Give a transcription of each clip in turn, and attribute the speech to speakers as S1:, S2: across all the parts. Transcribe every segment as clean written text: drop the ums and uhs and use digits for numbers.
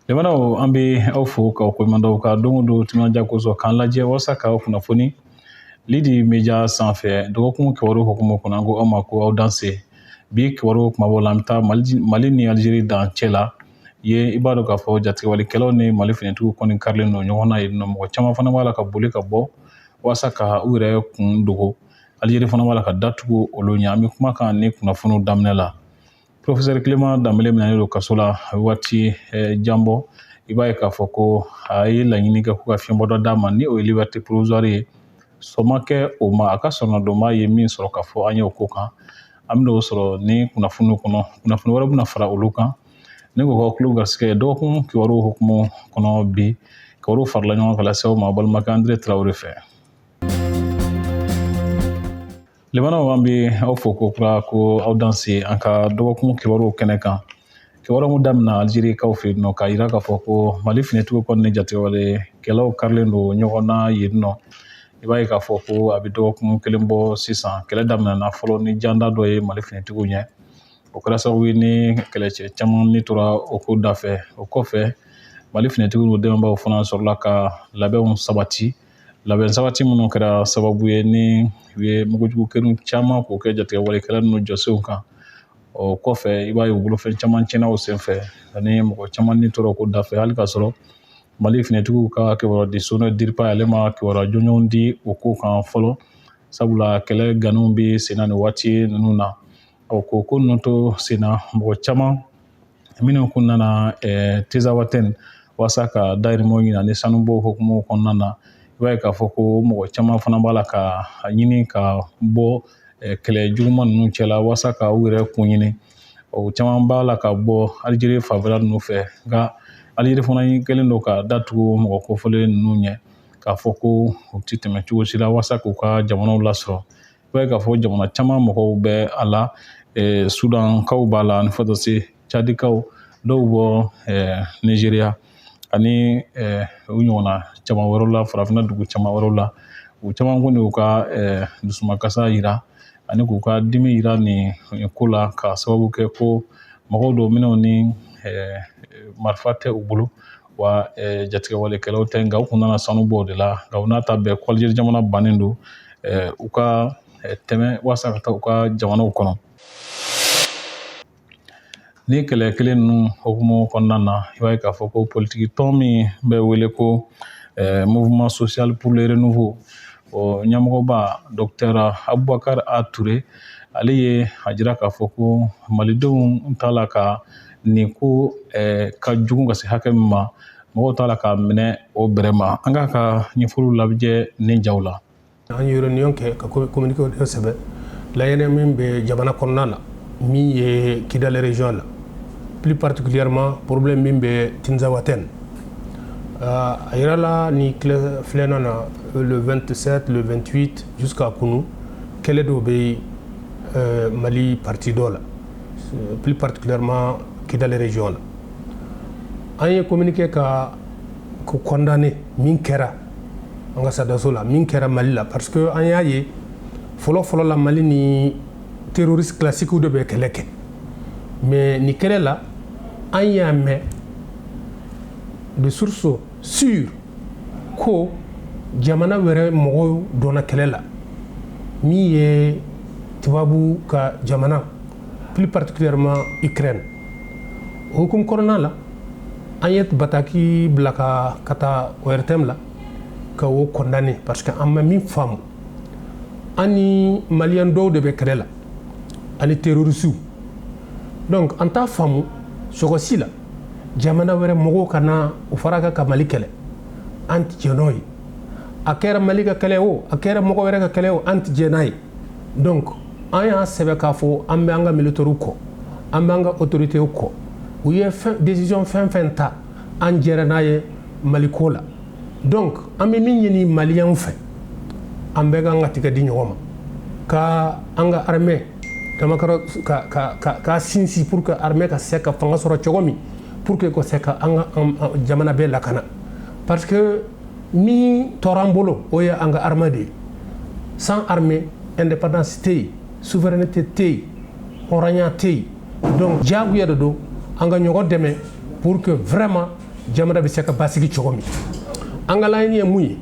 S1: Limanaw, an bɛ aw fo k'aw koɲuman ka don o don timinandiya kosɔn k'an lajɛ walasa k'aw kunnafoni Lidi Media sanfɛ. Dɔgɔkun kibaru hukumu kɔnɔ, an ko aw ma ko aw danse. Bi kibaru kumabaw la, an bɛ taa Mali ni Algérie dancɛ la ye. I b'a dɔn k'a fɔ jatigɛwalikɛlaw ni Mali finitigiw kɔni karilen don ɲɔgɔn na yen nɔ. Mɔgɔ caman fana b'a la ka boli ka bɔ walasa ka u yɛrɛ kun dogo. Algérie fana b'a la ka datugu olu ɲɛ. An bɛ kuma kan ni kunnafoniw daminɛ la. Professeur Clément Dembélé minɛnen don kaso la waati jan bɔ. I b'a ye k'a fɔ ko a ye laɲini kɛ ko ka fiɲɛbɔda d'a ma, ni o ye liberté provisoire ye. Sɔn ma kɛ o ma. A ka sɔrɔnadonba ye min sɔrɔ ka fɔ an ye o ko kan, an bɛna o sɔrɔ ni kunnafoniw kɔnɔ. Kunnafoni wɛrɛ bɛna fara olu kan. Ne ko k'aw tulo garisɛgɛ dɔgɔkun kibaru hukumu kɔnɔ. Bi kibaru farala ɲɔgɔn kan lase aw ma balimakɛ André Traoré fɛ. Limanaw, an bɛ aw fo ko kura ko aw danse an ka dɔgɔkun kibaruw kɛnɛ kan. Kibaru mun daminɛ Algérie kaw fɛ yen nɔ, k'a yira k'a fɔ ko Mali finitigiw kɔni ni jatigɛwalekɛlaw karilen don ɲɔgɔn na yen nɔ. I b'a ye k'a fɔ ko a bɛ dɔgɔkun kelen bɔ sisan. Kɛlɛ daminɛna fɔlɔ ni janda dɔ ye Mali finitigiw ɲɛ. O kɛra sababu ye ni kɛlɛcɛ caman ni tora o ko da fɛ. O kɔfɛ, Mali finitigiw n'u dɛmɛbaaw fana sɔrɔla ka labɛnw sabati, labɛn sabati minnu kɛra sababu ye ni u ye mugujugu kɛnɛ caman k'o kɛ jatigɛwalekɛla ninnu jɔsenw kan. O kɔfɛ, i b'a ye u bolofɛn caman tiɲɛna o senfɛ, ani mɔgɔ caman ni tora o ko da fɛ, hali k'a sɔrɔ Mali finitigiw ka kibaruya di so n'o DIRPA, ale ma kibaruya jɔnjɔn di o ko kan fɔlɔ, sabula kɛlɛ ganiw bɛ sen na nin waati ninnu na. Ɔ ko ninnu to sen na, mɔgɔ caman minnu kun nana Tezawatɛn walasa ka dahirimɛw ɲini ani sanubɔ hukumu kɔnɔna na, i b'a ye k'a fɔ ko mɔgɔ caman fana b'a la ka a ɲini ka bɔ kɛlɛ juguman ninnu cɛla walasa ka u yɛrɛ kun ɲini. O caman b'a la ka bɔ Algérie fanfɛla ninnu fɛ, nka Algérie fana kɛlen don ka datugu mɔgɔ kofɔlen ninnu ɲɛ, k'a fɔ ko u ti tɛmɛ cogo si la walasa k'u ka jamanaw lasɔrɔ. I b'a ye k'a fɔ jamana caman mɔgɔw bɛ a la, Sudankaw b'a la, ani fo ka se Cadikaw dɔw bɔ Nizeriya ani u ɲɔgɔnna caman wɛrɛw la, farafinna dugu caman wɛrɛw la. U caman kun y'u ka dusumakasa yira ani k'u ka dimi yira nin ko la, k'a sababu kɛ ko mɔgɔw don minnu ni marifa tɛ u bolo, wa jatigɛwalekɛlaw tɛ, nka u kun nana sanu bɔ o de la. Nka u n'a ta bɛɛ, ko Algérie jamana bannen don u ka tɛmɛ walasa ka taa u ka jamanaw kɔnɔ. Ni kɛlɛ kelen ninnu hukumu kɔnɔna na, i b'a ye k'a fɔ ko politiki tɔn min bɛ wele ko Mouvement social pour le renouveau, o ɲɛmɔgɔba Docteur Abubakar A Touré, ale ye a jira k'a fɔ ko malidenw t'a la ka nin ko ka jugu ka se hakɛ min ma, mɔgɔw t'a la k'a minɛ o bɛrɛ ma. An k'a ka ɲɛfɔliw lajɛ ni jaw la.
S2: An ye réunion kɛ ka communiqué dɔ sɛbɛn laɲini min bɛ jamana kɔnɔna la, min ye Kidal région la, plus particulièrement problème min bɛ Tinzawaten. A yirala ni tile filanan na, le 27, le 28 jusqu'à kunu, kɛlɛ dɔw bɛ Mali partie dɔ la, plus particulièrement Kidal région la. An ye communiqué ka ko condamner min kɛra an ka sadaso la, min kɛra Mali la, parce que an y'a ye fɔlɔ fɔlɔ la, Mali ni terroriste classique de bɛ kɛlɛ kɛ, mais ni kɛlɛ la, an y'a mɛn de source sûre ko jamana wɛrɛ mɔgɔw donna kɛlɛ la, min ye tubabu ka jamana, plus particulièrement Ukraine. O hukumu kɔnɔna la, an ye bataki bila ka taa ORTM la ka o condamner, parce que an ma min faamu, an ni maliyɛn dɔw de bɛ kɛlɛ la ani terrorisiw. Donc an t'a faamu sɔgɔsi la, jamana wɛrɛ mɔgɔw ka na o fara kan ka Mali kɛlɛ. An tɛ jɛn n'o ye. A kɛra Mali ka kɛlɛ o, a kɛra mɔgɔ wɛrɛ ka kɛlɛ o, an tɛ jɛn n'a ye. Donc an y'a sɛbɛn k'a fɔ an bɛ an ka militaires kɔ, an bɛ an ka autorités kɔ. U ye fɛn décision fɛn fɛn ta, an jɛra n'a ye Mali ko la. Donc an bɛ min ɲini maliyɛnw fɛ, an bɛɛ kan ka tigɛ di ɲɔgɔn ma ka an ka armée damakɔrɔ ka sinsin, pour que armée ka se ka fanga sɔrɔ cogo min, pour que ka se ka an ka jamana bɛɛ lakana, parce que min tɔɔrɔ an bolo, o ye an ka armée de ye. Sans armée, indépendance tɛ yen, souveraineté tɛ yen, hɔrɔnya tɛ yen. Donc diyagoya de don an ka ɲɔgɔn dɛmɛ pour que vraiment Jamana bɛ se ka basigi cogo min, an ka laɲini ye mun ye?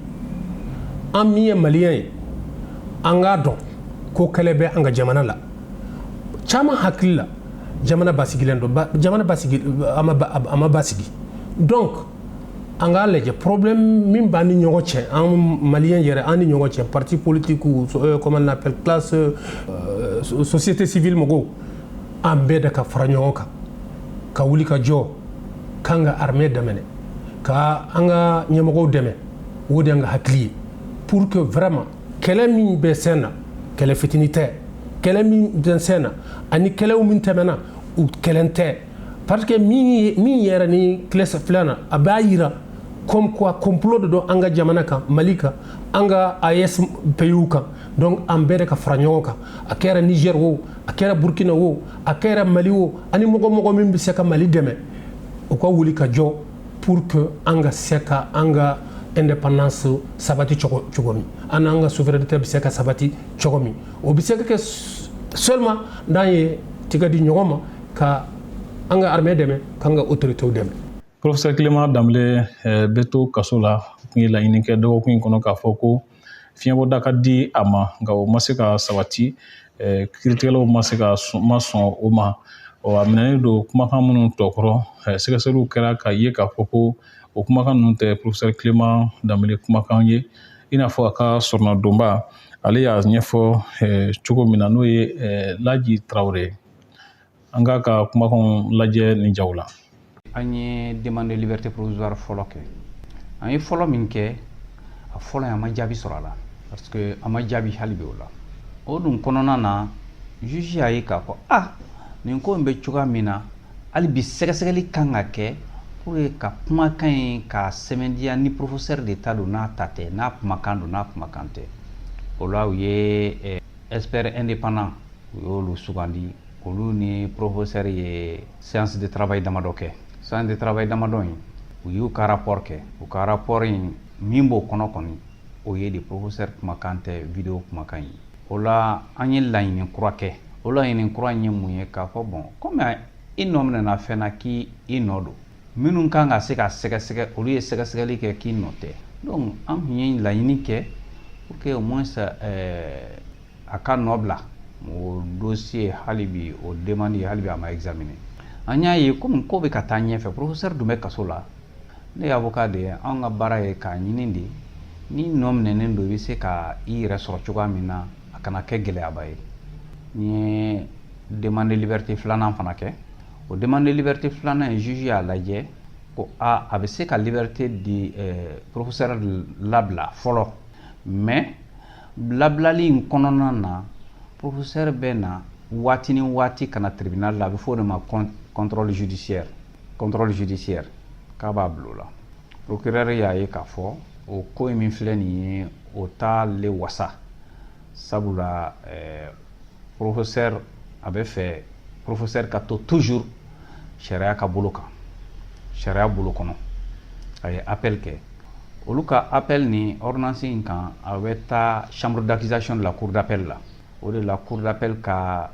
S2: An min ye Malien ye, an k'a dɔn ko kɛlɛ bɛ an ka jamana la. Caman hakili la, jamana basigilen don. Jamana basigi, a ma basigi. Donc an k'a lajɛ, problème min b'an ni ɲɔgɔn cɛ, an Malien yɛrɛ, an ni ɲɔgɔn cɛ, parti politique, comment on appelle, classe, société civile mɔgɔw, an bɛɛ de ka fara ɲɔgɔn kan ka wuli ka jɔ k'an ka armée dɛmɛ, ka an ka ɲɛmɔgɔw dɛmɛ. O de y'an ka hakili ye, pour que vraiment kɛlɛ min bɛ sen na, kɛlɛ fitinin tɛ. Kɛlɛ min bɛ sen na ani kɛlɛw min tɛmɛna, u kɛlɛn tɛ, parce que min yɛrɛ ni tile filanan, a b'a yira comme quoi complot de don an ka jamana kan, Mali kan, an ka AES pays kan. Donc an bɛɛ de ka fara ɲɔgɔn kan, a kɛra Niger o, a kɛra Burkina o, a kɛra Mali o, ani mɔgɔ min bɛ se ka Mali dɛmɛ, u ka wuli ka jɔ pour que an ka se ka an ka indépendance sabati cogo min, an n'an ka souveraineté bɛ se ka sabati cogo min. O bɛ se ka kɛ seulement n'an ye tigɛ di ɲɔgɔn ma, ka an ka armée dɛmɛ, k'an ka autorités dɛmɛ.
S1: Professeur Clément Dembélé bɛ to kaso la. Tun ye laɲini kɛ dɔgɔkun in kɔnɔ k'a fɔ ko fiɲɛbɔda ka di a ma, nka o ma se ka sabati. Kiiritigɛlaw ma se ka ma sɔn o ma. A minɛnen don kumakan minnu tɔ kɔrɔ, sɛgɛsɛgɛliw kɛra ka ye k'a fɔ ko o kumakan ninnu tɛ professeur Clément Dembélé kumakan ye, i n'a fɔ a ka sɔrɔnadonba ale y'a ɲɛfɔ cogo min na, n'o ye Laji Tarawele ye. An k'a ka kumakanw lajɛ nin jaw la.
S3: An ye demande de liberté provisoire fɔlɔ kɛ. An ye fɔlɔ min kɛ, a fɔlɔ in, a ma jaabi sɔrɔ a la, parce que a ma jaabi hali bi o la. O dun kɔnɔna na, juge y'a ye k'a fɔ ah, nin ko in bɛ cogoya min na, hali bi sɛgɛsɛgɛli kan ka kɛ pour que ka kumakan in k'a sɛmɛntiya ni professeur de ta don, n'a ta tɛ, n'a kumakan don, n'a kumakan tɛ. O la, u ye expert indépendant, u y'olu sugandi. Olu ni professeur ye séance de travail damadɔ kɛ. Séance de travail damadɔ in, u y'u ka rapport kɛ. U ka rapport in, min b'o kɔnɔ kɔni, o ye de professeur kumakan tɛ vidéo kumakan ye. O la, an ye laɲini kura kɛ. O laɲini kura in ye mun ye? K'a fɔ bon, komi i nɔ minɛna fɛn na k'i i nɔ don, minnu kan ka se ka sɛgɛsɛgɛ, olu ye sɛgɛsɛgɛli kɛ k'i nɔ tɛ. Donc an tun ye laɲini kɛ pour que au moins a ka nɔ bila o dossier. Hali bi, o demande, hali bi a ma examiner. An y'a ye komi ko bɛ ka taa ɲɛfɛ, professeur dun bɛ kaso la. Ne ye avocat de ye. Anw ka baara ye k'a ɲini de, ni nɔ minɛnen don, i bɛ se ka i yɛrɛ sɔrɔ cogoya min na, a kana kɛ gɛlɛyaba ye. N ye demande de liberté filanan fana kɛ. O demande de liberté filanan in, juge y'a lajɛ ko a bɛ se ka liberté di, professeur labila fɔlɔ, mais labilali in kɔnɔna na, professeur bɛ na waati ni waati ka na tribunal la. A bɛ fɔ o de ma contrôle judiciaire. Contrôle judiciaire k'a b'a bila o la. Procureur y'a ye k'a fɔ o ko in min filɛ nin ye, o t'ale wasa, sabula professeur, a bɛ fɛ professeur ka to toujours sariya ka bolo kan, sariya bolo kɔnɔ. A ye appel kɛ. Olu ka appel ni ordonnance in kan, a bɛ taa chambre d'accusation de la cour d'appel la. O de la, cour d'appel ka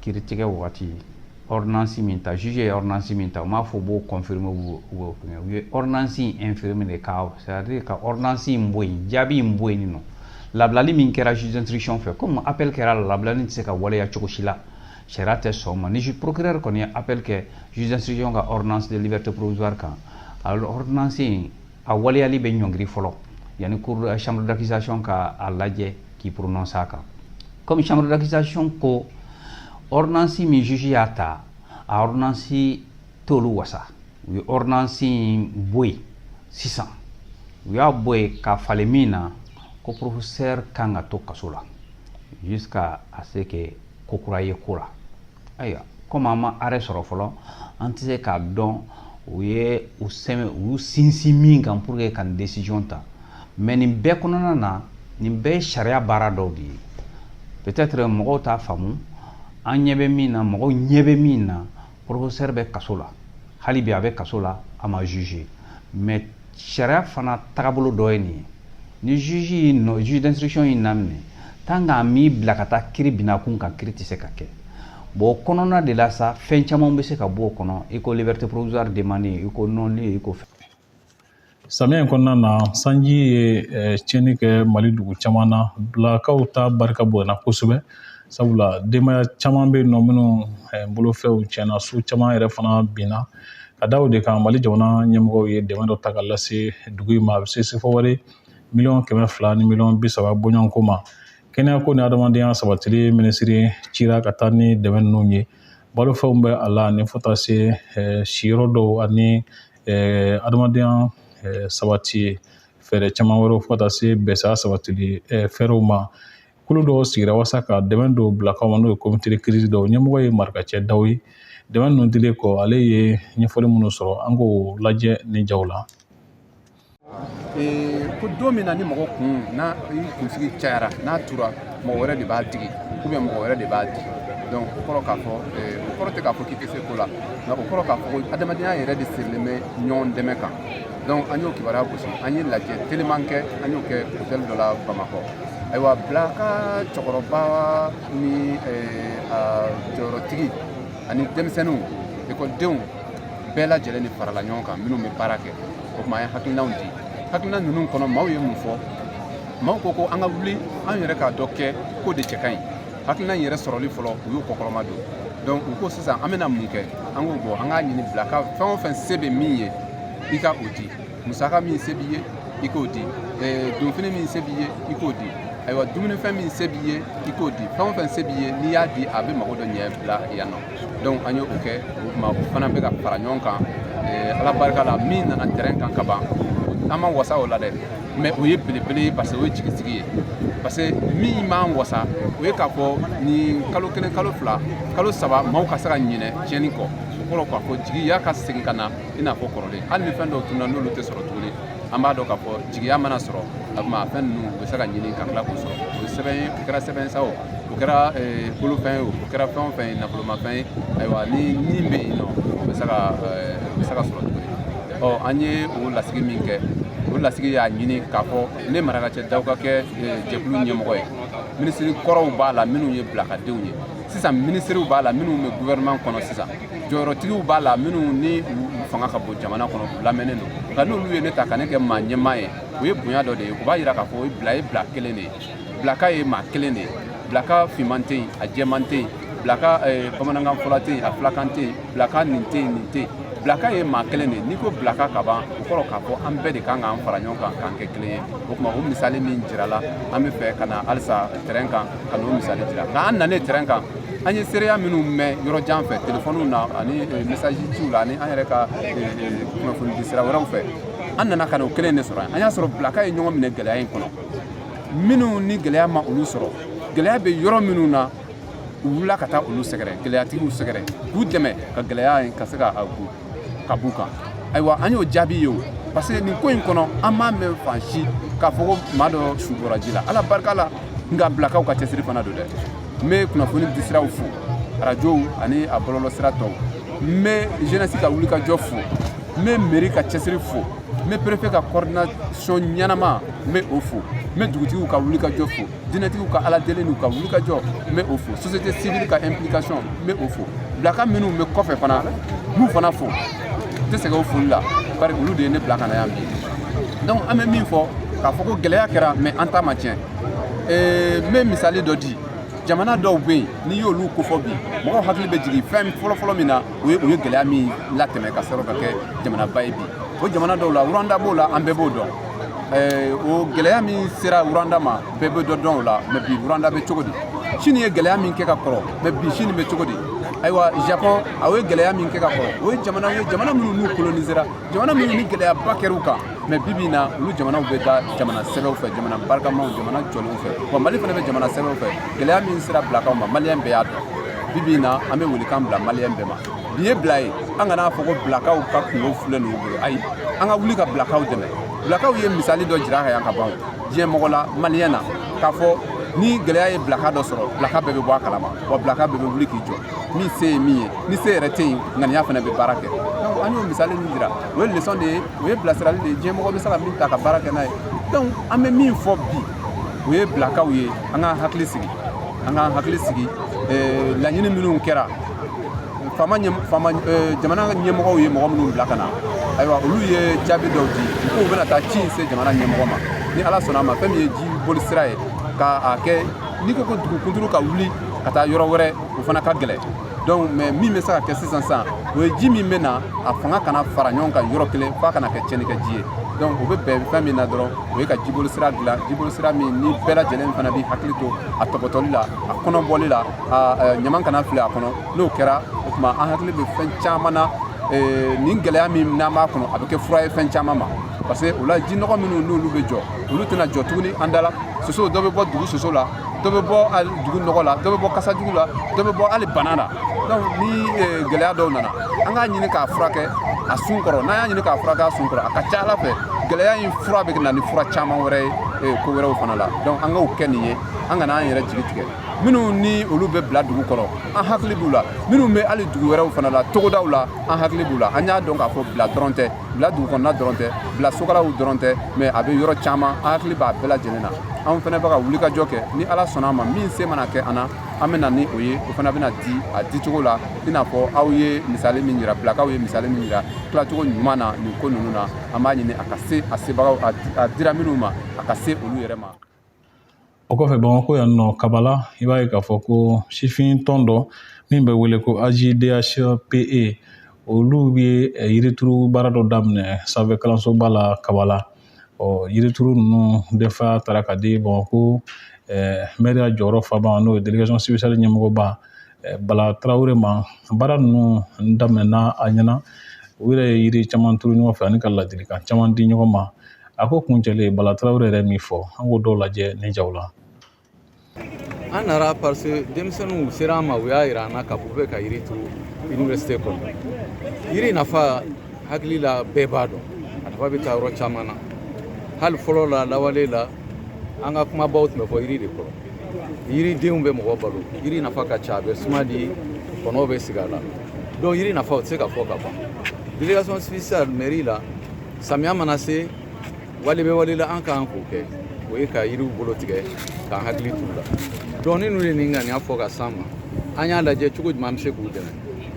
S3: kiiritigɛ wagati, ordonnance min ta, juge ye ordonnance min ta, u m'a fɔ u b'o confirmer u b'o fɛngɛ. U ye ordonnance in infirmer de, ka c'est à dire ka ordonnance in bɔ yen, jaabi in bɔ yen nɔ. Labilali min kɛra juge d'instruction fɛ, comme appel kɛra la, labilali tɛ se ka waleya cogo si la, sariya tɛ sɔn o ma. Ni procureur kɔni ye appel kɛ juge d'instruction ka ordonnance de liberté provisoire kan, alors ordonnance in a waleyali bɛ ɲɔngiri fɔlɔ yanni cour, chambre d'accusation ka a lajɛ k'i prononcer a kan. Comme chambre d'accusation ko ordonnance min juge y'a ta, a ordonnance t'olu wasa, u ye ordonnance in bɔ yen sisan. U y'a bɔ yen ka falen min na, ko professeur kan ka to kaso la jusqu'à ce que ko kura ye ko la. Ayiwa, komi an ma arrêt sɔrɔ fɔlɔ, an tɛ se k'a dɔn u ye u sɛmɛ, u y'u sinsin min kan pour que ka nin décision ta. Mais nin bɛɛ kɔnɔna na, nin bɛɛ ye sariya baara dɔw de ye. Peut-être mɔgɔw t'a faamu. An ɲɛ bɛ min na, mɔgɔw ɲɛ bɛ min na, professeur bɛ kaso la hali bi, a bɛ kaso la, a ma juger. Mais sariya fana tagabolo dɔ ye nin ye. Ni juge y'i nɔ, juge d'instruction y'i laminɛ, tant que a m'i bila ka taa kiiri binakun kan, kiiri tɛ se ka kɛ. Bon, o kɔnɔna de la sa, fɛn caman bɛ se ka bɔ o kɔnɔ, i ko liberté provisoire demandée, i ko non-lieu, i ko fɛn.
S1: Samiya in kɔnɔna na, sanji ye tiɲɛni kɛ Mali dugu caman na. Bilakaw ta barika bonyana kosɛbɛ, sabula denbaya caman bɛ yen nɔ minnu bolofɛnw tiɲɛna, so caman yɛrɛ fana binna. Ka da o de kan, Mali jamana ɲɛmɔgɔw ye dɛmɛ dɔ ta ka lase dugu in ma, a bɛ se sefa wari 200,000,000 ni 30 miliyɔn bɔɲɔgɔnko ma. Kɛnɛyako ni adamadenya sabatili minisiri cira ka taa ni dɛmɛ ninnu ye. Balofɛnw bɛ a la, ani fo taa se siyɔrɔ dɔw ani adamadenya sabati fɛɛrɛ caman wɛrɛw, fo ka taa se bɛsa sabatili fɛɛrɛw ma. Kulu dɔw sigira walasa ka dɛmɛ dɔw bila kaw ma, n'o ye comité de crise dɔw ɲɛmɔgɔ ye Marikacɛ Daw ye. Dɛmɛ ninnu dilen kɔ, ale ye ɲɛfɔli minnu sɔrɔ, an k'o lajɛ ni jaw la.
S4: Ko don min na ni mɔgɔ kun n'a i kunsigi cayara, n'a tura, mɔgɔ wɛrɛ de b'a digi ou bien mɔgɔ wɛrɛ de b'a di. Donc o kɔrɔ k'a fɔ, o kɔrɔ tɛ k'a fɔ k'i tɛ se ko la, nka o kɔrɔ k'a fɔ ko adamadenya yɛrɛ de sirilen bɛ ɲɔgɔn dɛmɛ kan. Donc an y'o kibaruya gosi, an ye lajɛ teliman kɛ, an y'o kɛ hôtel dɔ la Bamakɔ. Ayiwa, bila ka cɛkɔrɔba ni a jɔyɔrɔtigi ani denmisɛnninw, ekɔlidenw bɛɛ lajɛlen de farala ɲɔgɔn kan, minnu bɛ baara kɛ. O tuma an ye hakilinaw di. Hakilina ninnu kɔnɔ, maaw ye mun fɔ? Maaw ko ko an ka wuli an yɛrɛ k'a dɔ kɛ ko de cɛ ka ɲi. Hakilina in yɛrɛ sɔrɔli fɔlɔ, u y'o kɔkɔrɔma don. Donc u ko sisan an bɛna mun kɛ? An ko bɔn, an k'a ɲini bila ka fɛn o fɛn se bɛ min ye, i ka o di. Musaka min se b'i ye, i k'o di. Donfini min se b'i ye, i k'o di. Ayiwa, dumunifɛn min se b'i ye, i k'o di. Fɛn o fɛn se b'i ye, n'i y'a di, a bɛ mago dɔ ɲɛ bila yan nɔ. Donc an ye o kɛ. O tuma o fana bɛ ka fara ɲɔgɔn kan. Ala barika la, min nana terrain kan ka ban, an ma wasa o la dɛ, mais o ye belebele ye, parce que o ye jigisigi ye. Parce que min m'an wasa, o ye k'a fɔ nin kalo 1, kalo 2, kalo 3, maaw ka se ka ɲinɛ tiɲɛni kɔ. O kɔrɔ k'a fɔ jigiya ka segin ka na i n'a fɔ kɔrɔlen. Hali ni fɛn dɔw tununa, n'olu tɛ sɔrɔ tuguni, an b'a dɔn k'a fɔ jigiya mana sɔrɔ, a tuma fɛn ninnu u bɛ se ka ɲini ka tila k'o sɔrɔ. O ye sɛbɛn ye, o kɛra sɛbɛn sa, o o kɛra bolofɛn ye, o kɛra fɛn o fɛn ye, nafolomafɛn ye, ayiwa, ni min bɛ yen nɔ, o bɛ se ka sɔrɔ tuguni. Ɔ, an ye o lasigi min kɛ, o lasigi y'a ɲini k'a fɔ ne Marakacɛ Daw ka kɛ jɛkulu ɲɛmɔgɔ ye. Minisiri kɔrɔw b'a la minnu ye bilakadenw ye sisan, minisiriw b'a la minnu bɛ gouvernement kɔnɔ sisan, jɔyɔrɔtigiw b'a la minnu ni u fanga ka bon jamana kɔnɔ, u lamɛnnen don. Nka n'olu ye ne ta ka ne kɛ maa ɲɛmaa ye, o ye bonya dɔ de ye. O b'a yira k'a fɔ o ye bila ye, bila kelen de ye. Bilaka ye maa kelen de ye. Bilaka finman tɛ yen, a jɛman tɛ yen. Bilaka bamanankan fɔla tɛ yen, a filakan tɛ yen. Bilaka nin tɛ yen, nin tɛ yen. Bilaka ye maa kelen de ye. N'i ko bilaka ka ban, o kɔrɔ k'a fɔ an bɛɛ de kan k'an fara ɲɔgɔn kan k'an kɛ kelen ye. O tuma o misali min jirala, an bɛ fɛ ka na halisa terrain kan ka n'o misali jira. Nka an nanen terrain kan, an ye seereya minnu mɛn yɔrɔ jan fɛ, telefɔniw na ani message ciw la ani an yɛrɛ ka kunnafoni di sira wɛrɛw fɛ, an nana ka na o kelen de sɔrɔ yan. An y'a sɔrɔ bilaka ye ɲɔgɔn minɛ gɛlɛya in kɔnɔ. Minnu ni gɛlɛya ma olu sɔrɔ, gɛlɛya bɛ yɔrɔ minnu na, u wulila ka taa olu sɛgɛrɛ, gɛlɛyatigiw sɛgɛrɛ, k'u dɛmɛ ka gɛlɛya in ka se ka ka b'u kan. Ayiwa, an y'o jaabi ye o, parce que nin ko in kɔnɔ, an m'a mɛn fan si k'a fɔ ko maa dɔ su bɔra ji la. Ala barika la, nka bilakaw ka cɛsiri fana don dɛ. N bɛ kunnafoni di siraw fo, arajow ani a bɔlɔlɔ sira tɔw. N bɛ jeunesse ka wulikajɔ fo, n bɛ mairie ka cɛsiri fo, n bɛ préfet ka coordination ɲɛnama, n bɛ o fo, n bɛ dugutigiw ka wulikajɔ fo, diinɛtigiw ka ala deli n'u ka wulikajɔ, n bɛ o fo, société civile ka implication, n bɛ o fo. Bilaka minnu bɛ kɔfɛ fana, n b'u fana fo, n tɛ sɛgɛn o foli la, bari olu de ye ne bila ka na yan bi. Donc an bɛ min fɔ, k'a fɔ ko gɛlɛya kɛra, mais an ta ma tiɲɛ. N bɛ misali dɔ di. Jamana dɔw bɛ yen, n'i y'olu kofɔ bi, mɔgɔw hakili bɛ jigin fɛn fɔlɔfɔlɔ min na, o ye gɛlɛya min latɛmɛ ka sɔrɔ ka kɛ jamanaba ye bi. O jamana dɔw la, Rwanda b'o la, an bɛɛ b'o dɔn. O gɛlɛya min sera Rwanda ma, bɛɛ bɛ dɔ dɔn o la. Mais bi, Rwanda bɛ cogo di? Chine ye gɛlɛya min kɛ ka kɔrɔ, mais bi Chine bɛ cogo di? Ayiwa, Japon, a ye gɛlɛya min kɛ ka kɔrɔ, o ye jamana ye, jamana minnu n'u colonisera, jamana minnu ni gɛlɛyaba kɛr'u kan, mais bi bi in na, olu jamanaw bɛ taa jamana sɛbɛw fɛ, jamana barikamaw, jamana jɔlenw fɛ. Wa Mali fana bɛ jamana sɛbɛw fɛ. Gɛlɛya min sera bilakaw ma, maliyɛn bɛɛ y'a dɔn. Bi bi in na, an bɛ welekan bila maliyɛn bɛɛ ma. Bi ye bila ye, an kana fɔ ko bilakaw ka kungo filɛ ninnu bolo. Ayi, an ka wuli ka bilakaw dɛmɛ. Bilakaw ye misali dɔ jira ka yan ka ban diɲɛ mɔgɔ la, maliyɛn na, k'a fɔ ni gɛlɛya ye bilaka dɔ sɔrɔ, bilaka bɛɛ bɛ bɔ a kalama, wa bilaka bɛɛ bɛ wuli k'i jɔ, min se ye min ye. Ni se yɛrɛ tɛ yen, ŋaniya fana bɛ baara kɛ. Donc an y'o misali min jira, o ye leçon de ye, o ye bilasirali de ye, diɲɛ mɔgɔ bɛ se ka min ta ka baara kɛ n'a ye. Donc an bɛ min fɔ bi, o ye bilakaw ye, an k'an hakili sigi, an k'an hakili sigi. Laɲini minnu kɛra, faama faama, jamana ɲɛmɔgɔw ye mɔgɔ minnu bila ka na, ayiwa, olu ye jaabi dɔw di k'u bɛna taa ci in se jamana ɲɛmɔgɔ ma. Ni Ala sɔnna a ma, fɛn min ye ji boli sira ye k'a kɛ, n'i ko ko dugu kunturu ka wuli ka taa yɔrɔ wɛrɛ, o fana ka gɛlɛn. Donc, mais min bɛ se ka kɛ sisan sisan, o ye ji min bɛ na, a fanga kana fara ɲɔgɔn kan yɔrɔ kelen f'a kana kɛ tiɲɛnikɛ ji ye. Donc o bɛ bɛn fɛn min na dɔrɔn, o ye ka jiboli sira dilan, jiboli sira min ni bɛɛ lajɛlen fana b'i hakili to a tɔpɔtɔli la, a kɔnɔbɔli la, a ɲaman kana fili a kɔnɔ. N'o kɛra, o tuma an hakili bɛ fɛn caman na. Nin gɛlɛya min n'an b'a kɔnɔ, a bɛ kɛ fura ye fɛn caman ma, parce que o la ji nɔgɔ minnu n'olu bɛ jɔ, olu tɛna jɔ tuguni an da la. Soso dɔ bɛ bɔ dugu soso la, dɔ bɛ bɔ dugu nɔgɔ la, dɔ bɛ bɔ kasajugu la, dɔ bɛ bɔ hali bana la. Donc ni gɛlɛya dɔw nana, an k'a ɲini k'a furakɛ a sun kɔrɔ. N'an y'a ɲini k'a furakɛ a sun kɔrɔ, a ka ca Ala fɛ, gɛlɛya in fura bɛ na ni fura caman wɛrɛ ye ko wɛrɛw fana la. Donc an k'o kɛ nin ye, an kana an yɛrɛ jigi tigɛ. Minnu ni olu bɛ bila dugu kɔrɔ, an hakili b'u la. Minnu bɛ hali dugu wɛrɛw fana la, togodaw la, an hakili b'u la. An y'a dɔn k'a fɔ bila dɔrɔn tɛ, bila dugu kɔnɔna dɔrɔn tɛ, bila sokalaw dɔrɔn tɛ, mais a bɛ yɔrɔ caman. An hakili b'a bɛɛ lajɛlen na. Anw fana bɛ ka wulikajɔ kɛ. Ni Ala sɔnna a ma, min se mana kɛ an na, an bɛ na ni o ye, o fana bɛna di a dicogo la, i n'a fɔ aw ye misali min yira, bilakaw ye misali min yira tilacogo ɲuman na nin ko ninnu na. An b'a ɲini a ka se a sebagaw, a dira minnu ma, a ka se olu yɛrɛ ma.
S1: O kɔfɛ, Bamakɔ yan nɔ, Kabala, i b'a ye k'a fɔ ko sifin tɔn dɔ min bɛ wele ko AJDHPE, olu ye yirituru baara dɔ daminɛ sanfɛ kalansoba la Kabala. Ɔ yirituru ninnu defa taara ka di Bamakɔ mɛriya jɔyɔrɔ faba, n'o ye délégation spéciale ɲɛmɔgɔba Bala Tarawele ma. Baara ninnu daminɛna a ɲɛna, u yɛrɛ ye yiri caman turu ɲɔgɔn fɛ ani ka ladilikan caman di ɲɔgɔn ma. A ko kuncɛlen, Bala Tarawele yɛrɛ min fɔ, an k'o dɔw lajɛ ni jaw la.
S5: An nana parce que denmisɛnninw sera an ma, u y'a yira an na k'a fɔ u bɛ ka yiri turu université kɔnɔ. Yiri nafa, hakili la, bɛɛ b'a dɔn, a nafa bɛ taa yɔrɔ caman na. Hali fɔlɔ la, lawale la, an ka kumabaw tun bɛ fɔ yiri de kɔrɔ. Yiridenw bɛ mɔgɔ balo, yiri nafa ka ca, a bɛ suma di, kɔnɔw bɛ sigi a la. Donc yiri nafa, o tɛ se ka fɔ ka ban. Délégation spéciale mairie la, samiya mana se, wale bɛ wale la, an kan k'o kɛ, o ye ka yiriw bolo tigɛ k'an hakili t'u la. Donc ni ninnu ye nin ŋaniya fɔ ka s'an ma, an y'a lajɛ cogo jumɛn an bɛ se k'u dɛmɛ.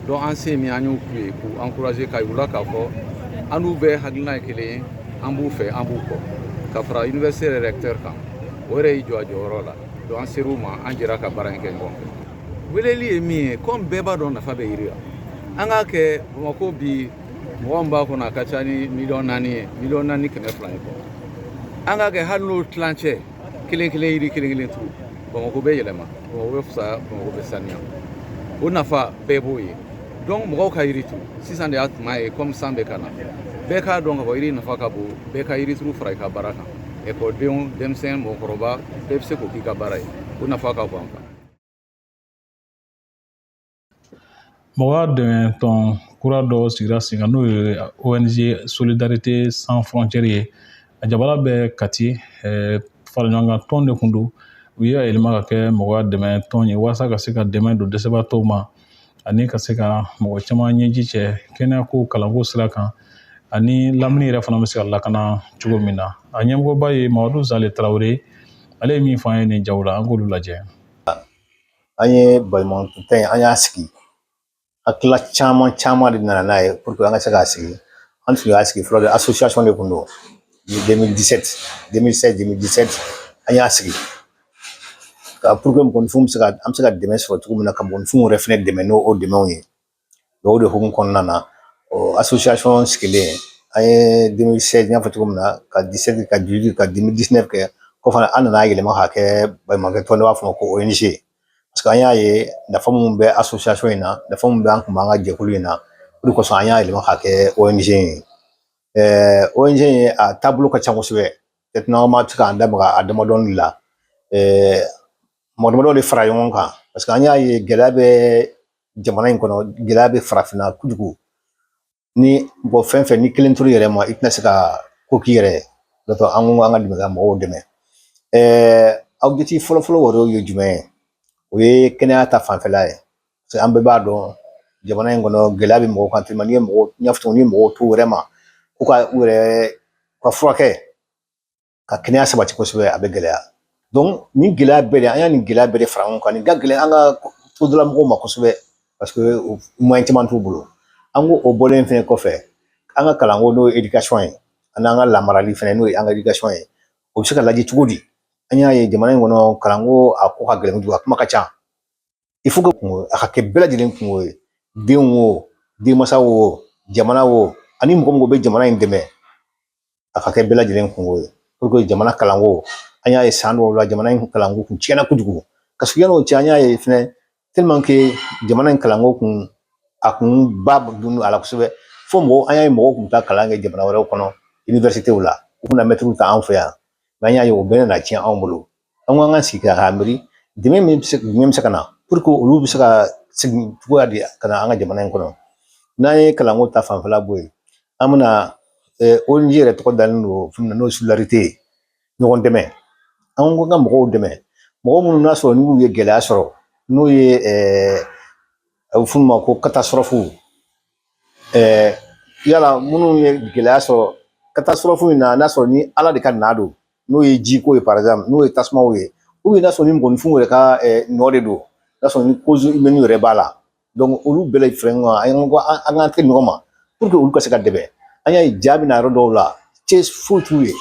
S5: Donc an se min, an y'o k'u ye k'u encourager, k'a yir'u la k'a fɔ an n'u bɛɛ hakilina ye kelen ye, an b'u fɛ, an b'u kɔ, ka fara université yɛrɛ recteur kan, o yɛrɛ y'i jɔ a jɔyɔrɔ la. Donc an ser'u ma, an jɛra ka baara in kɛ ɲɔgɔn fɛ. Weleli ye min ye, komi bɛɛ b'a dɔn nafa bɛ yiri la, an k'a kɛ Bamakɔ bi, mɔgɔ min b'a kɔnɔ, a ka ca ni 4 miliyɔn ye, 4,2 miliyɔn ye kɔ. An k'a kɛ hali n'o tilancɛ kelen kelen, yiri kelen kelen turu, Bamakɔ bɛ yɛlɛma, Bamakɔ bɛ fisaya, Bamakɔ bɛ saniya, o nafa bɛɛ b'o ye. Donc mɔgɔw ka yiri turu sisan de y'a tuma ye. Komi san bɛ ka na, bɛɛ k'a dɔn k'a fɔ yiri nafa ka bon, bɛɛ ka yiri turu fara i ka baara kan. Ekɔlidenw, denmisɛn, mɔgɔkɔrɔba, bɛɛ bɛ se k'o k'i ka baara ye, o nafa ka bon an kan.
S1: Mɔgɔ dɛmɛ tɔn kura dɔ sigira sen kan, n'o ye ONG Solidarité Sans Frontières ye. A jabala bɛ Kati. Fara ɲɔgɔn kan tɔn de kun don, u y'a yɛlɛma ka kɛ mɔgɔya dɛmɛ tɔn ye, walasa ka se ka dɛmɛ don dɛsɛbaatɔw ma ani ka se ka mɔgɔ caman ɲɛji cɛ kɛnɛyako, kalanko sira kan, ani lamini yɛrɛ fana bɛ se ka lakana cogo min na. A ɲɛmɔgɔba ye Mamadu Zale Tarawele. Ale ye min fɔ an ye nin jaw la, an k'olu lajɛ.
S6: An ye baɲumankɛ in, an y'a sigi, hakilila caman caman de nana n'a ye pour que an ka se k'a sigi. An tun y'a sigi fɔlɔ de, association de kun don. 2017, 2016, 2017, an y'a sigi ka pour que mɔgɔninfinw bɛ se ka, an bɛ se ka dɛmɛ sɔrɔ cogo min na, ka mɔgɔninfinw yɛrɛ fɛnɛ dɛmɛ n'o o dɛmɛw ye. O de hukumu kɔnɔna na, o association sigilen, an ye 2016, n y'a fɔ cogo min na, ka 17, ka 18, ka 2019 kɛ. Kɔfɛ, an nana yɛlɛma k'a kɛ baɲumankɛ tɔn, ne b'a fɔ ma ko ONG, parce que an y'a ye nafa mun bɛ association in na, nafa mun bɛ an kun b'an ka jɛkulu in na, o de kosɔn an y'a yɛlɛma k'a kɛ ONG ye. ONG in, a taabolo ka ca kosɛbɛ. Peut-être n'an ma se k'an da maga a damadɔni la, mɔgɔ damadɔ de fara ɲɔgɔn kan, parce que an y'a ye gɛlɛya bɛ jamana in kɔnɔ, gɛlɛya bɛ farafinna kojugu. Ni mɔgɔ fɛn fɛn ni kelen tora yɛrɛ ma, i tɛna se ka ko k'i yɛrɛ ye. Donc an ko an ka dɛmɛ ka mɔgɔw dɛmɛ. Objectif fɔlɔfɔlɔ yɛrɛ ye jumɛn ye? O ye kɛnɛya ta fanfɛla ye, parce que an bɛɛ b'a dɔn jamana in kɔnɔ, gɛlɛya bɛ mɔgɔw kan tellement n'i ye mɔgɔw, n y'a fɔ cogo min, n'i ye mɔgɔw t'u yɛrɛ ma k'u ka u yɛrɛ ka furakɛ, ka kɛnɛya sabati kosɛbɛ, a bɛ gɛlɛya. Donc nin gɛlɛya bɛɛ de, an y'a nin gɛlɛya bɛɛ de fara ɲɔgɔn kan. Nin ka gɛlɛn an ka togodala mɔgɔw ma kosɛbɛ, parce que moyen caman t'u bolo. An ko o bɔlen fɛnɛ kɔfɛ, an ka kalanko, n'o ye éducation ye, ani an ka lamarali fɛnɛ, n'o ye an ka éducation ye, o bɛ se ka lajɛ cogo di? An y'a ye jamana in kɔnɔ, kalanko a ko ka gɛlɛn kojugu, a kuma ka ca. Il faut que kungo a ka kɛ bɛɛ lajɛlen kungo ye, denw o, denmansaw o, jamana o, ani mɔgɔ mɔgɔ bɛ jamana in dɛmɛ, a ka kɛ bɛɛ lajɛlen kungo ye pour que jamana kalanko. An y'a ye san dɔw la, jamana in kalanko kun tiɲɛna kojugu, ka sɔrɔ yan'o cɛ, an y'a ye fɛnɛ, tellement que jamana in kalanko kun a kun ba dun a la kosɛbɛ, fo mɔgɔw, an y'a ye mɔgɔw kun taa kalan kɛ jamana wɛrɛw kɔnɔ, universitéw la, u kun na mɛtiriw ta anw fɛ yan. Mɛ an y'a ye o bɛɛ nana tiɲɛ anw bolo. An ko an ka sigi k'a miiri, dɛmɛ min bɛ se, jumɛn bɛ se ka na pour que olu bɛ se ka segin cogoya di ka na an ka jamana in kɔnɔ. N'an ye kalanko ta fanfɛla bɔ yen, an bɛna ONG yɛrɛ tɔgɔ dalen don fɛn min na, n'o ye solidarité ye, ɲɔgɔn dɛmɛ. An ko ka mɔgɔw dɛmɛ, mɔgɔ minnu n'a sɔrɔ n'u ye gɛlɛya sɔrɔ, n'o ye a bɛ f'o ma ko catastrophe. Yala minnu ye gɛlɛya sɔrɔ catastrophe in na, n'a sɔrɔ ni Ala de ka na don, n'o ye jiko ye par exemple, n'o ye tasumaw ye, ou bien n'a sɔrɔ ni mɔgɔninfinw yɛrɛ ka nɔ de don, n'a sɔrɔ ni cause humaine yɛrɛ b'a la, donc olu bɛɛ la fara ɲɔgɔn kan, an ko an k'an tɛgɛ ɲɔgɔn ma pour que olu ka se ka dɛmɛ. An y'a ye ja bɛ na yɔrɔ dɔw la, cɛ foyi t'u ye,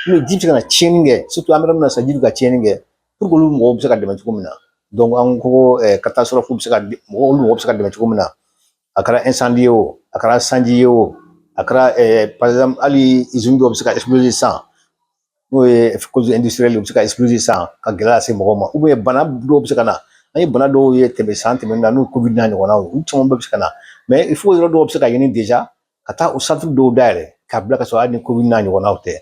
S6: mais ji bɛ se ka na tiɲɛni kɛ, surtout an bɛ yɔrɔ min na sisan, ji bɛ ka tiɲɛni kɛ, pour que olu mɔgɔw bɛ se ka dɛmɛ cogo min na. Donc an ko catastrophe bɛ se ka mɔgɔw, olu mɔgɔw bɛ se ka dɛmɛ cogo min na, a kɛra incendie ye o, a kɛra sanji ye o, a kɛra par exemple hali usine dɔw bɛ se ka exploser sisan, n'o ye cause industrielle, u bɛ se ka exploser sisan ka gɛlɛya lase mɔgɔw ma, ou bien bana dɔw bɛ se ka na. An ye bana dɔw ye tɛmɛ san tɛmɛnen na, n'o Covid n'a ɲɔgɔnnaw ye, olu caman bɛɛ bɛ se ka na. Mais il faut yɔrɔ dɔw bɛ se ka ɲini déjà ka taa o centre dɔw dayɛlɛ k'a bila, ka sɔrɔ hali ni Covid n'a ɲɔgɔnnaw tɛ.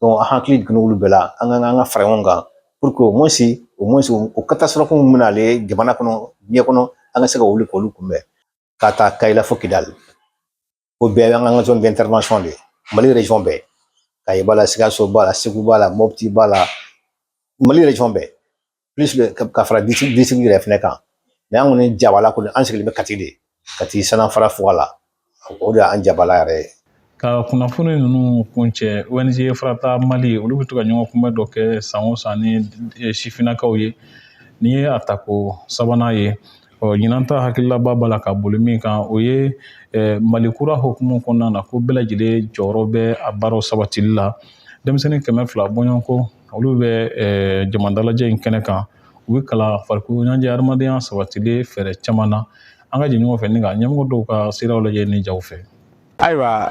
S6: Donc an hakili jiginna olu bɛɛ la, an ka an ka fara ɲɔgɔn kan pour que au moins o catastrophe min bɛna ale jamana kɔnɔ, diɲɛ kɔnɔ, an ka se ka wuli k'olu kunbɛn. Ka taa Kayi la fo Kidali, o bɛɛ y'an ka zone d'intervention de ye, Mali région bɛɛ. Kayi b'a la, Sikaso b'a la, Segu b'a la, Mopti b'a la, Mali région bɛɛ, plus ka fara district yɛrɛ fɛnɛ kan. Mais an kɔni jabala kɔni, an sigilen bɛ Kati de, Kati Sanafara fuga la, o de y'an jabala yɛrɛ ye.
S1: Ka kunnafoni ninnu kuncɛ, ONG Farata Mali, olu bɛ to ka ɲɔgɔn kunbɛ dɔ kɛ san o san ni sifinnakaw ye. N'i ye a tako sabanan ye, ɔ ɲinan ta hakililaba b'a la ka boli min kan, o ye Mali kura hukumu kɔnɔna na, ko bɛɛ lajɛlen jɔyɔrɔ bɛ a baaraw sabatili la. Denmisɛnnin 200 bɔɲɔgɔnko, olu bɛ jama dalajɛ in kɛnɛ kan. U bɛ kalan farikolo ɲɛnajɛ, adamadenya sabatilen fɛɛrɛ caman na. An ka jɛ ɲɔgɔn fɛ ni ka ɲɛmɔgɔ dɔw ka siraw lajɛ ni jaw fɛ.
S7: Ayiwa,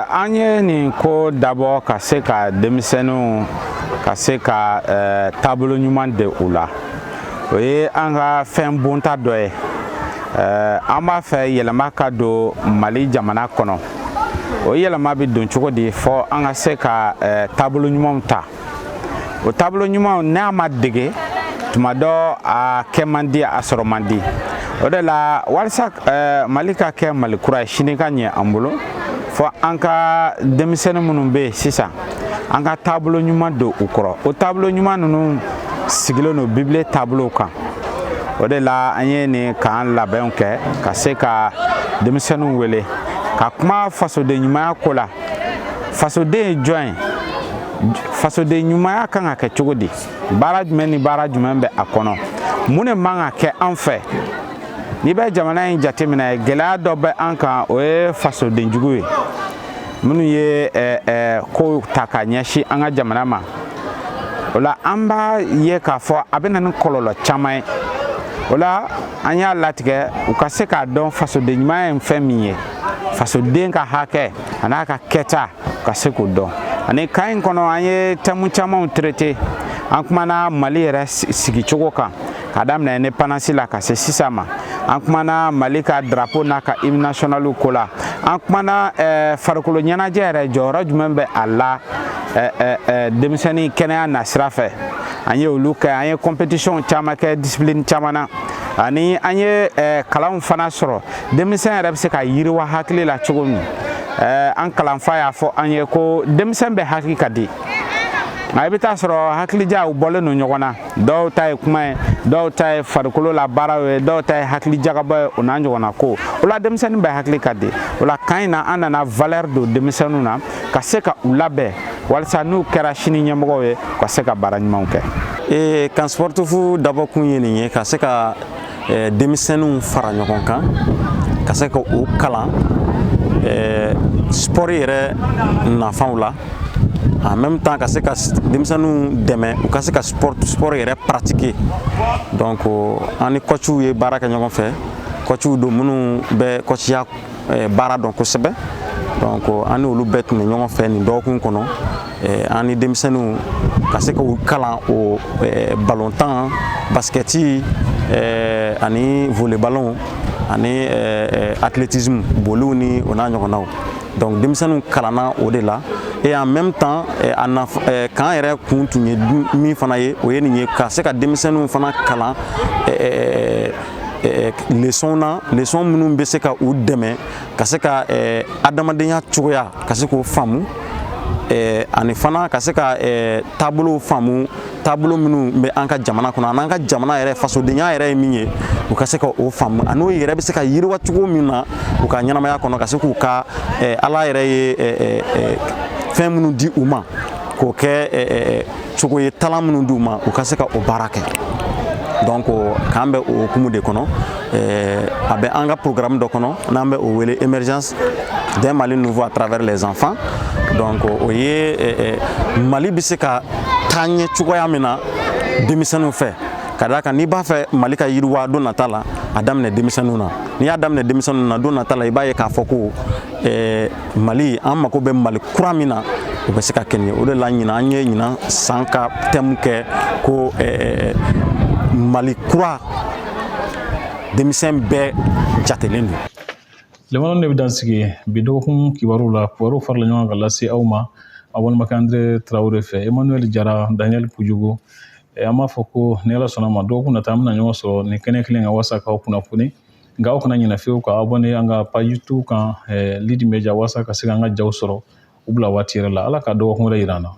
S7: an ye nin ko dabɔ ka se ka denmisɛnninw ka se ka taabolo ɲuman de u la. O ye an ka fɛn bonta dɔ ye. An b'a fɛ yɛlɛma ka don Mali jamana kɔnɔ. O yɛlɛma bɛ don cogo di? Fɔ an ka se ka taabolo ɲumanw ta. O taabolo ɲumanw, n'a ma dege tuma dɔ, a kɛ man di, a sɔrɔ man di. O de la, walasa Mali ka kɛ Mali kura ye, sini ka ɲɛ an bolo, fɔ an ka denmisɛnnin minnu bɛ yen sisan, an ka taabolo ɲuman don u kɔrɔ. O taabolo ɲuman ninnu sigilen don Bible taabolow kan. O de la an ye nin kan labɛnw kɛ ka se ka denmisɛnninw wele ka kuma fasoden ɲumanya ko la. Fasoden ye jɔn ye? Fasoden ɲumanya kan ka kɛ cogo di? Baara jumɛn ni baara jumɛn bɛ a kɔnɔ? Mun de man ka kɛ an fɛ? N'i bɛ jamana in jateminɛ, gɛlɛya dɔ bɛ an kan, o ye fasodenjugu ye, minnu ye kow ta ka ɲɛsin an ka jamana ma. O la, an b'a ye k'a fɔ a bɛ na ni kɔlɔlɔ caman ye. O la, an y'a latigɛ u ka se k'a dɔn fasoden ɲuman ye fɛn min ye, fasoden ka hakɛ a n'a ka kɛta, ka se k'o dɔn. Ani kan in kɔnɔ, an ye thème camanw traité. An kumana Mali yɛrɛ sigicogo kan, ka daminɛ indépendance la ka se sisan ma. An kumana Mali ka drapeau n'a ka hymne national ko la. An kumana farikolo ɲɛnajɛ yɛrɛ jɔyɔrɔ jumɛn bɛ a la denmisɛnnin kɛnɛya nasira fɛ. An ye olu kɛ. An ye compétition caman kɛ discipline caman na. Ani an ye kalanw fana sɔrɔ, denmisɛn yɛrɛ bɛ se ka yiriwa hakili la cogo min. An kalanfa y'a fɔ an ye ko denmisɛn bɛɛ hakili ka di, nka i bɛ taa sɔrɔ hakilijaw bɔlen don ɲɔgɔn na. Dɔw ta ye kuma ye, dɔw ta ye farikolo la baaraw ye, dɔw ta ye hakili jagabɔ ye, o n'a ɲɔgɔnna ko. O la, denmisɛnnin bɛɛ hakili ka di. O la, kan in na, an nana valeur don denmisɛnninw na ka se ka u labɛn walasa n'u kɛra sini ɲɛmɔgɔw ye, ka se ka baara ɲumanw kɛ.
S8: Camp sportif dabɔkun ye nin ye, ka se ka
S7: Denmisɛnninw fara ɲɔgɔn kan ka se ka u kalan sport yɛrɛ nafaw la, en même temps ka se ka denmisɛnninw dɛmɛ u ka se ka sport yɛrɛ pratiquer. Donc an ni coachw ye baara kɛ ɲɔgɔn fɛ, coachw don minnu bɛ coachya baara dɔn kosɛbɛ. Donc an ni olu bɛɛ tun bɛ ɲɔgɔn fɛ nin dɔgɔkun kɔnɔ, an ni denmisɛnninw ka se k'u kalan o balontan, baskɛti ani volley-ballon ani athlétisme, boliw ni o n'a ɲɔgɔnnaw. Donc denmisɛnninw kalanna o de la. Et en même temps, a nafa kan yɛrɛ kun tun ye min fana ye, o ye nin ye: ka se ka denmisɛnninw fana kalan leçon na, leçon minnu bɛ se ka u dɛmɛ ka se ka adamadenya cogoya ka se k'o faamu, ani fana ka se ka taabolow faamu, taabolo minnu bɛ an ka jamana kɔnɔ, ani an ka jamana yɛrɛ fasodenya yɛrɛ ye min ye, u ka se ka o faamu, ani o yɛrɛ bɛ se ka yiriwa cogo min na u ka ɲɛnamaya kɔnɔ, ka se k'u ka Ala yɛrɛ ye fɛn minnu di u ma k'o kɛ cogo ye, talan minnu di u ma, u ka se ka o baara kɛ. Donc k'an bɛ o hukumu de kɔnɔ, a bɛ an ka programme dɔ kɔnɔ n'an bɛ o wele Émergence d'un Mali nouveau à travers les enfants. Donc o ye Mali bɛ se ka taa ɲɛ cogoya min na denmisɛnninw fɛ, ka d'a kan n'i b'a fɛ Mali ka yiriwa don nata la, a daminɛ denmisɛnninw na. N'i y'a daminɛ denmisɛnninw na, don nata la, i b'a ye k'a fɔ ko Mali, an mako bɛ Mali kura min na, o bɛ se ka kɛ nin ye. O de la ɲinan, an ye ɲinan san ka thème kɛ ko Mali kura, denmisɛn bɛɛ jatelen don.
S1: Lemana de bɛ dan sigi bi dɔgɔkun kibaru la. Kibaru farala ɲɔgɔn kan ka lase aw ma aw balimakɛ Andre Tarawele fɛ, Emmanuel Jara, Daniel Pujugu. An b'a fɔ ko ni Ala sɔnna ma, dɔgɔkun nata, an bɛna ɲɔgɔn sɔrɔ nin kɛnɛ kelen kan walasa k'aw kunnafoni. Nka aw kana ɲinɛ fiyewu ka abonné an ka page YouTube kan, Lead Media, walasa ka se k'an ka jaw sɔrɔ u bila waati yɛrɛ la. Ala ka dɔgɔkun wɛrɛ yira an na.